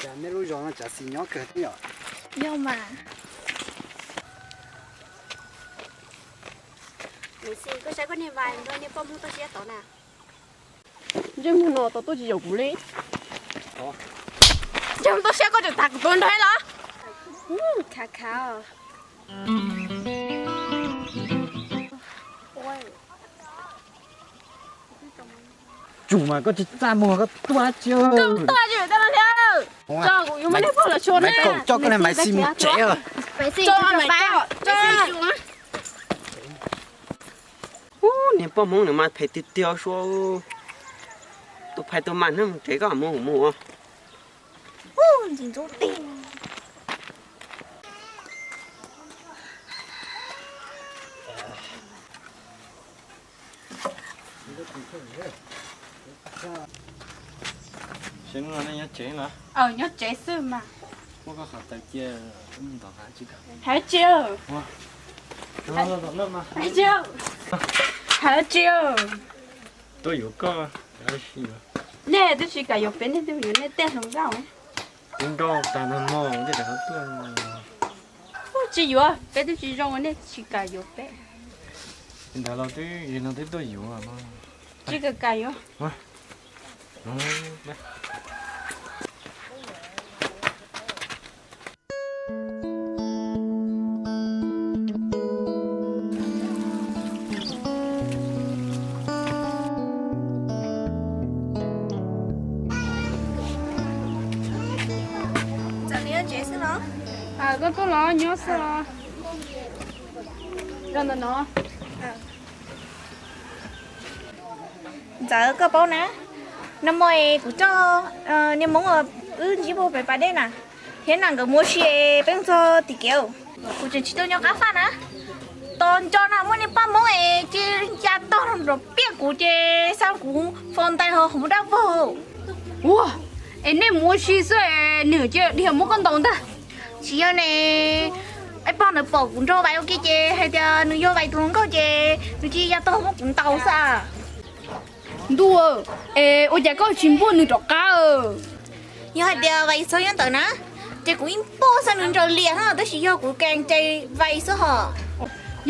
Cas nej lub zos no tsav xis nyob kawg thiab yom? Yog mas. Niam xis, koj saib koj niag vais nrog niag poj Hmoob toj siab tod na. Ntsej muag no tau tuaj tsis yaum kuv li. Ntsej muag toj siab koj tseem tas kuv tuaj nrog los. Khav khav. Tsum mas koj tsis txaj muag koj tuaj tsis. Koj tuaj tsis tau los thiab. Tso kuv yuav muab nej pog los tshuaj na. Tso koj niag Maiv Xis mus tsev. Tso Maiv Xis. Ub, niag poj Hmoob nws mas phem tiag tiag suab. Tus phais tus mas hnub tsev koj mus mus. Ub, ntxim ntxub teg. Nyob tsev los? Nyob tsev xwb mas. Hais tsis, hais tsis, tuaj yuav koj. Nej twb tsis kam yuav peb, nej twb yuav nej tej hluas nkauj. Nkauj tag nrho no, tej tag tuaj. Tsis yuav, peb twb tsis zoo, nej tsis kam yuav peb. Ntawd los twb, no twb tuaj yuav no. Tsis kam kam yuav. Txawm li nyob tsev xwb los? Koj tuaj los nyob xwb los? Rau ntawm no. Ntxawm, koj paub na, nag hmo es kuv coj niag Hmoob wb ntsib puag pem pas dej na, thiab na nkawd mus ua si es peb txog tim kev, kuv tseem tsis tau nco qab faj na. Tos nco na muaj niag poj Hmoob es ces ya tog nrov piaj kuv ces xa kuv faus ntais hauv qhov muag dab vog. Ua, es nej mus ua si xwb es nws cia li dhia muab koj ntaus ntag. Tsis yog ne, poj ntawd pom kuv nrog Vais ua ke ces hais tias nws yog Vais tus hluas nkauj ces nws cia li ya tog muab kuv ntaus xwb. Ntuj, es ua cas koj tsis npuaj nws rov qab? Yog hais tias Vais txhob nyob ntawd na, ces kuv yeej npuaj xa nws nraws lias no, tab sis yog kuv kees ces Vais xwb hos.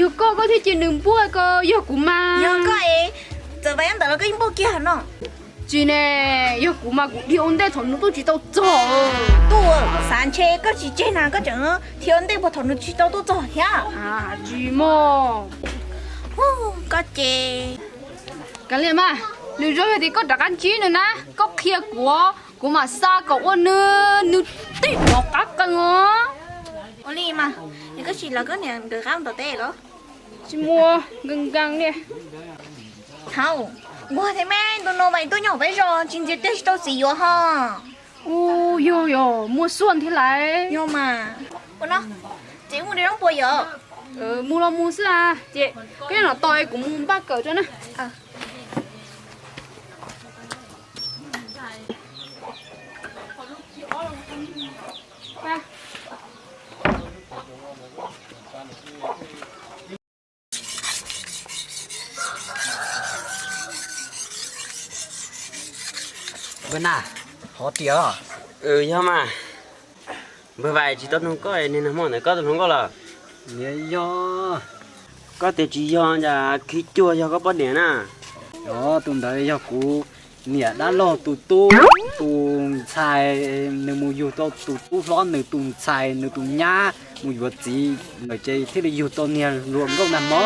Yog koj, koj thiaj cia nws npuaj ko, yog kuv mas. Yog koj es, txawm Vais nyob ntawd los koj yeej npuaj kiag no. Tsis ne, yog kuv mas kuv dhia ua ntej thaum nws tuaj tsis tau txog. Tuaj, xav ntshe koj tsis tseg na, koj tseem dhia ua ntej puag thaum nws tsis tau tuaj txog thiab. Tsis mog. Koj ces, kav liam mas, nws zoo yog tias koj rov qab ntsib nws na, koj qhia kuv, kuv mam xa kom ua nws, nws tib rov qab qees os. Ua li mas, es koj tsis los koj niam nkawd qab ntawm teb los? Tsis muaj, nkees nkees li. Thaum nquag thiab me ntu no Vais tuaj nyob peb zos tsis ntxias tiag tsis tau txiv yuav ho. Ua yog yog muaj xuaj thiab lawm. Yog mas. Ua no, ces mus de roob puas yom? Mus los mus xwb a, ces koj nyob no tos kuv mus npaj kawm tso na. Npawg Nas, hov tias. Yog mas. Npawg Vais, tsis tau nug koj, niag nag hmo ntawd koj tus hluas nkauj los? Niam yog. Koj tias tsis yog, cas khib cuag yog koj poj niam na? Yog, tus ntawd yog kuv niam dab laug tus tub, tus ntxhais, nws mus yug tau tus tub hlob nws tus ntxhais nws tus nyab mus yuav txiv lawm ces thiaj li yug tau niag hluas nkauj nag hmo.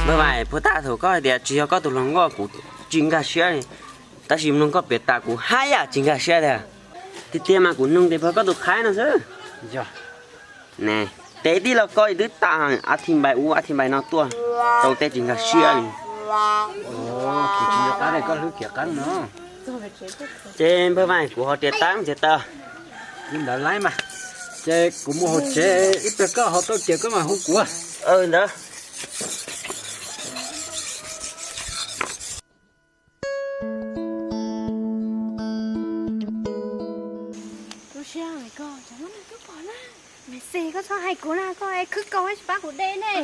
Npawg Vais, puag ta thaum koj hais tias tsis yog koj tus hluas nkauj kuv tsis nkag siab li, tab sis mloog koj piav tas kuv haj yam tsis nkag siab tiag. Tiag tiag mas kuv nug tias puas koj tus qhaib no xwb. Yog. Ne, tes tij laug koj twb tas a thi npai ub a thi npai no tuaj, tau tej tsis nkag siab li. Ces npawg Vais, kuv ho tias tab tsis tau. Li ntawd lawm mas, ces kuv mus hauv tsev ib pliag koj ho tuaj ces koj mam hu kuv. Ntawd. Lub sij hawm ko cov muaj neeg twb pom na. Maiv Xis, koj txhob hais kuv na, koj khwb koj tsis pab kuv de ne.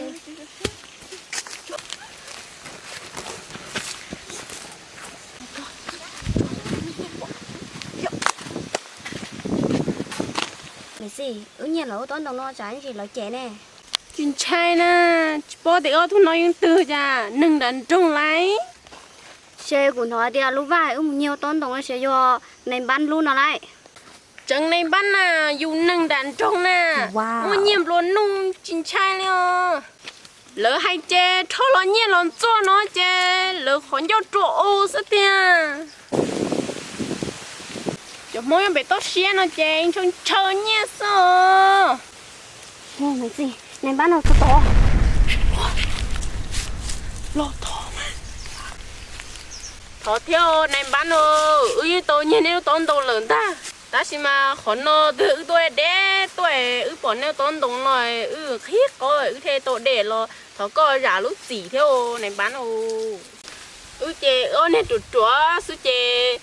Maiv Xis, wb nyiag lawv ua tob ntoo no tsam ib ntsis lawv cem ne. Tsis ntshai na, tsis paub tias ob tug no yog leej twg, cas neeg nram nroog lawm. Ces kuv hnov tias lub vaj wb mus nyiag ua tob ntoo no ces yog nais npab lub no lawm. Tseem nais npab na, yus neeg nram nroog na, muaj nyiaj nplua nuj tsis ntshai li os. Lawv hais ces rho los nyiaj los ntxuaj no ces lawv qhov ncauj ruam u xwb tiag. Cov Hmoob nyob pem toj siab no ces ntshaw ntshaw nyiaj xwb os. Maiv Xis, nais npab no txog tod. Los thov, thov thiab nais npab no, wb yeej tau nyiag nej lub tob ntoo lawm ntag. Tab sis mas qhov no twb yog wb tuaj deb tuaj, wb pom nej lub tob ntoo no, wb qhib qhov wb thiaj tau dej los thov koj zam lub txim thiab nais npab no. Wb ces ob niag ruam ruam xwb ces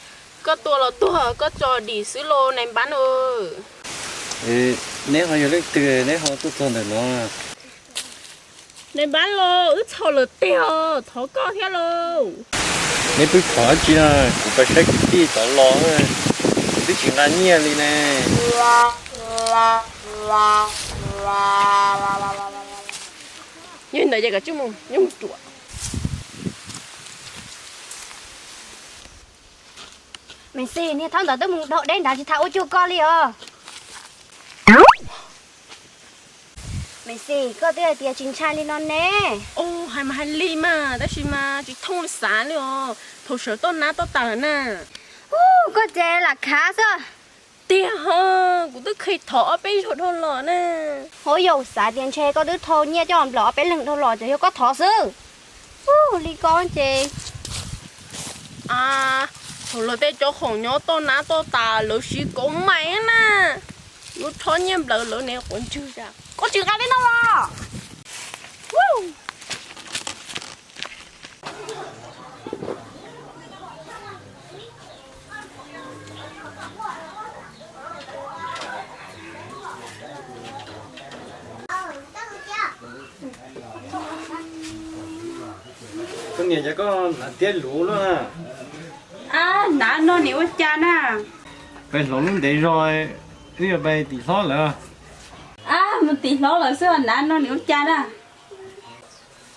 koj tua los tuag koj tso dim xwb los nais npab no. Neb ho yog leej twg neb ho tuaj txog ntawm no? Nais npab los wb txhaum lawm tiag, thov koj thiab lauj. Neb twb thov dab tsi na, kuv pais saib kwv tij tod los, kuv twb tsis nqa nyiaj li ne. Yog li ntawd ces koj tsij mus nyob mus ruam. Maiv Xis, niag thaub ntawd twb mus dhau deb nrad tsis tham ua cuag koj li os. Maiv Xis, koj twb hais tias tsis ntshai li no ne. Hais mas hais li mas tab sis mas tsis thooj li xav li os, thaum sawv toj nab toj tas lawm na. Koj ces lam khav xwb. Tiag ho, kuv twb kheev thov ob peb zaug dhau los na. Hauv yus xav tias ntshe koj twb thau nyiaj coj nplawm ob peb leeg dhau los ces yog koj thov xwb. Ub, li koj ces. A, thaum lawv tej cov khoom nyob toj nab toj tas lawv siv kauv mais na, yuav rho nyiaj nplawm lawv ne quav ntswg cas koj tsis nqa li no los. Koj niam, cas koj hnav tiab luv luaj na? Ab, hnav no nim ua cas na? Pais hloov lub ntev zog, wb yuav pais tim hlob lawm. Ab, mus tim hlob lawm xwb hnav no nim ua cas na?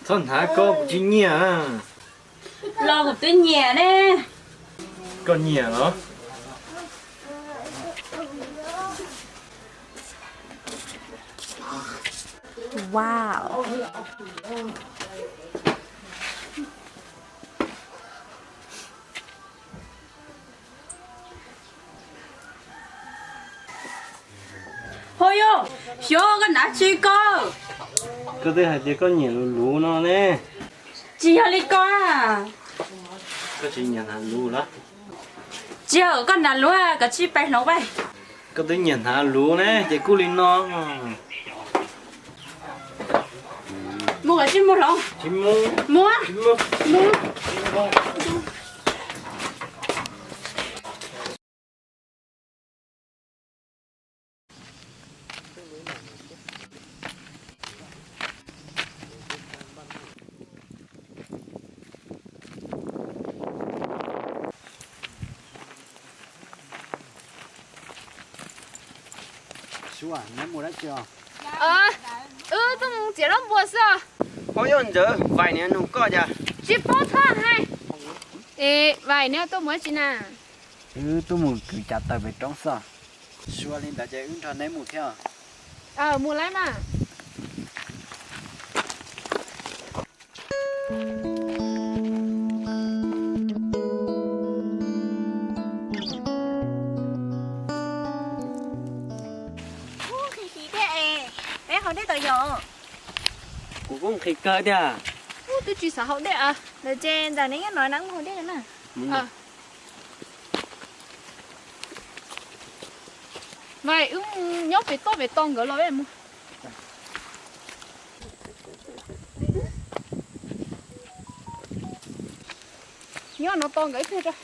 Txhob hnav koj, kuv tsis nyiam. Los kuv twb nyiam ne. Koj nyiam los? Wow. Hos yog, xyov koj hnav tsi koj. Koj twb hais tias koj nyiam luv luv no ne. Tsis yog li ko. Koj tsis nyiam hnav luv los? Tsis yog koj hnav luv, koj tsis pais hloov pais. Koj twb nyiam hnav luv ne ces kuj li no. Mus koj tsis mus hloov. Mus. Mus. Suav, neb mus dab tsi os? Wb tuaj mus txiav zaub npua xwb os. Hos yog ntawd Vais niag nug koj cas? Tsis paub txhob hais. Es Vais neb tuaj mus dab tsi na? Wb tuaj mus kwv cav taws pem roob xwb. Suav, li ntawd ces wb nrog neb mus thiab. Mus lawm mas. Nqhis thiab es, peb haus dej tau yom? Kuv kuj nqhis kawg tiag. Kuv twb tsis xav haus dej. Ntawd ces ntawm neb nyob no na, wb mus haus dej na. Mas wb nyob pem toj pem tau nkawd los mus. Nyob no tos nkawd ib pliag tso.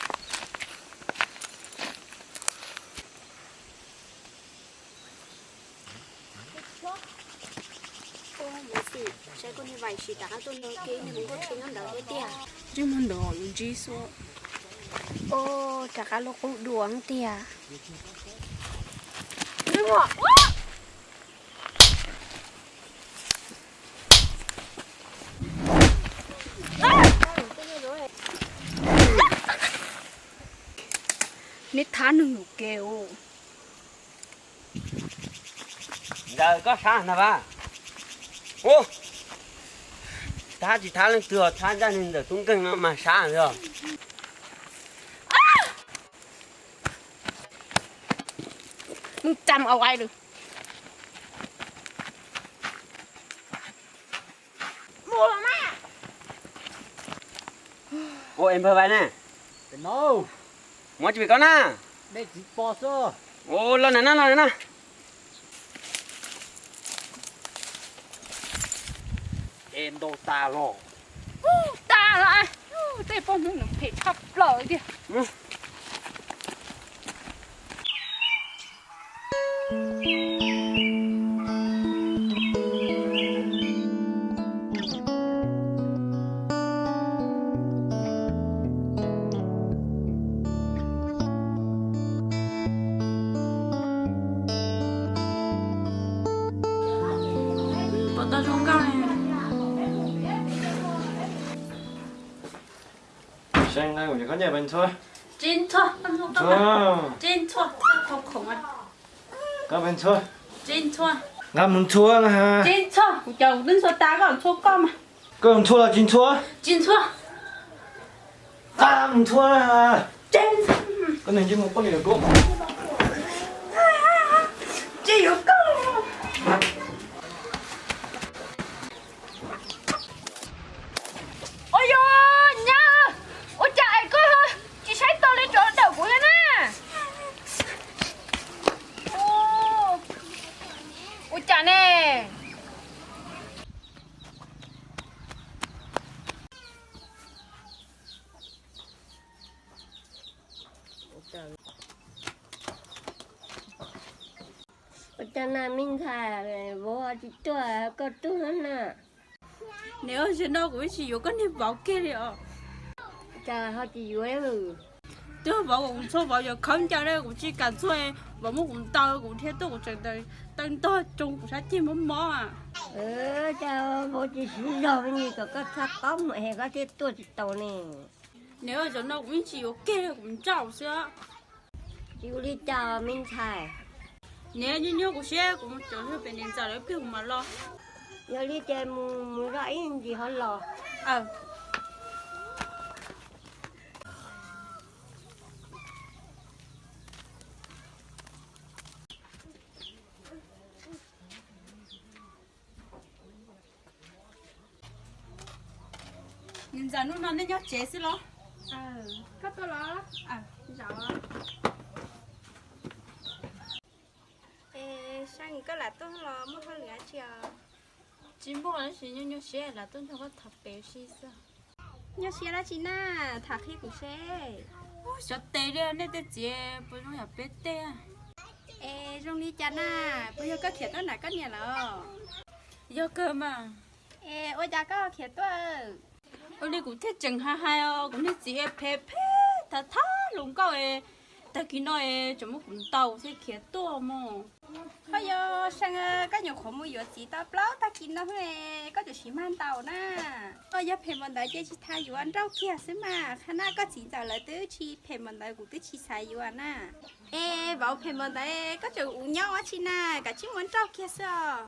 Saib koj niag Vais siv rov qab tuaj nrog kiag niag hluas nkauj tshiab nyob ntawd thiab tiag. Tsis muaj ntawd yuav ntsib xwb. Rov qab los qub dua tiag. Ab, nws yuam kev. Ntawm koj sab ntag vas. Ub, thab tsis thab leej twg, thab ncaj nws ntawm tub nkeeg no mas sab os. Nws tsa mus au ai lawm. Ua es npawg vais ne, muab tsis pem koj na. Ua los na, los na. Es ntau tas los. Ub, tas los. Tej poj Hmoob no phem tshaj plaws tiag. Pom tau zoo nkauj li. Seb, nqa kuv cov khaub ncaws pes ntxhua. Tsis ntxhua, tsis ntxhua, tsis ntxhua, koj khoom. Koj pes ntxhua. Tsis ntxhua. Nqa mus ntxhua na. Tsis ntxhua, kuv cov kuv twb ntxhua tas, koj ntxhua koj mas. Koj ntxhua los tsis ntxhua? Tsis ntxhua. Nqa mus ntxhua. Tsis ntxhua. Koj neeg ntsej muag poj niam koj. Tsis yuav koj. Ua yog nyab, ua cas es koj tsis saib tau li rau ntawm kuv li na? Ua cas ne? Ua cas na me ntxhais, vauv tsis tuaj, koj tuaj na? Niam, zaum no kuv tsis yuav koj niag vauv kiag li os. Cas ho tsis yuav? Twb vauv kom kuv ntxhua vauv yuav khaub ncaws, kuv tsis kam ntxhua, vauv muab kuv ntaus, kuv dhia tuaj kuv tseem taw ntog tsoo kuv sab ceg mob mob. Cas vauv tsis siv zog me ntsis kom koj txhob paub mus es koj thiaj tuaj tsis tau ne. Niam, zaum no kuv yeej tsis yuav kiag li, kuv nrauj xwb. Tsis ua li cas me ntxhais. Niam, nyuaj nyuaj kuv siab, kuv mus cov pem niam ntxawm lawv pliag kuv mam los. Yog li ces mus mus zoj ib ntsis ho los. Niam ntxawm, hnub no nej nyob tsev xwb los? Koj tuaj los? Es Seej, koj lam tuaj los muaj hauj lwm dab tsi os? Tsis muaj dab tsi, nyuaj nyuaj siab lam tuaj nrog koj tham pem si xwb. Nyuaj siab dab tsi na, tham qhia kuv seb. Xyov tes li, nej tej txiv puas zoo yam peb tej? Es zoo li cas na, puas yog koj khiav tuaj nram koj niam lawm? Yog kawg mas. Es ua cas koj khiav tuaj? Ua li kuv thiaj tseem hais hais os, kuv niag txiv phem phem thab thab hluas nkauj, tag kis no tseem muab kuv ntaus thiaj khiav tuaj mus. Ho yog Seej, koj nyuam qhuav mus yuav txiv tau plaub tag kis no, koj tseem siv mag ntaus na. Ho yog phem npaum ntawd ces tsis tas yuav, nrauj kiag xwb mas, qhov no koj txiv ntxawm lawv twb tsis phem npaum ntawd kuv twb tsis xav yuav na. Es vauv phem npaum ntawd koj tseem ua nyob ua tsi na, kav tsij muab nrauj kiag xwb os.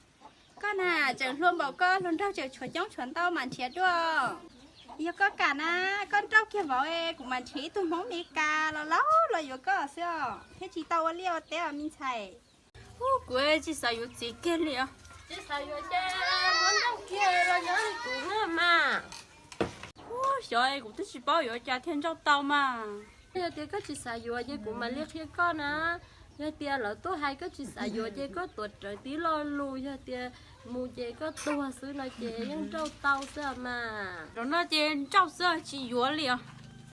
Koj na, tseem hluas npaum koj, hluas nraug tseem tshuav coob tshuav ntau mas nrhiav dua. Yog koj kam na, koj nrauj kiag vauv, kuv mam nrhiav ib tug Hmoob Mes Kas los laus los yuav koj xwb os, thiaj tsis tau ua liaj ua teb os me ntxhais. Ub, kuv tsis xav yuav txiv kiag li os. Tsis xav yuav ces muab nrauj kiag los nyob li kuv na mas. Ub, xyov kuv twb tsis paub yuav ua cas thiaj nrauj tau mas. Yog tias koj tsis xav yuav ces kuv mam li qhia koj na. Yog tias lawv tuaj hais koj tsis xav yuav ces koj tuav rawv tib lo lus, yog tias mus ces koj tuag xwb no ces yeej nrauj tau xwb mas. Zaum no ces nrauj xwb tsis yuav li os.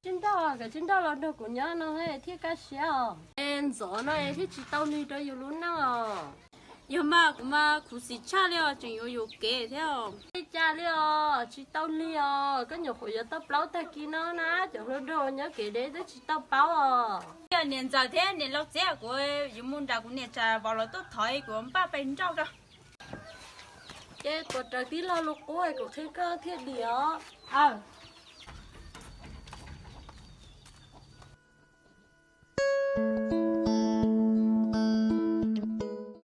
Tsis nrauj, kav tsij nrauj los nrog kuv nyob no thiaj kaj siab os. Es ntxov no es thiaj tsis tau nws rau yus lub neej os. Yog mas, kuv mas khuv xim tshaj li os, tseem yuav yuam kev thiab os. Li cas li os, tsis tau li os, koj nyuam qhuav yuav tau plaub tag kis no na, cov hluas nraug nyob kev deb twb tsis tau paub os. Yog niam ntxawm thiab niam laus txiv, kuv yuav mus nram kuv niam tsa vauv los tuaj thov kuv npaj pes nrauj rau. Ces tuav rawv tib lo lus qub kuv qhia koj thiaj dim os.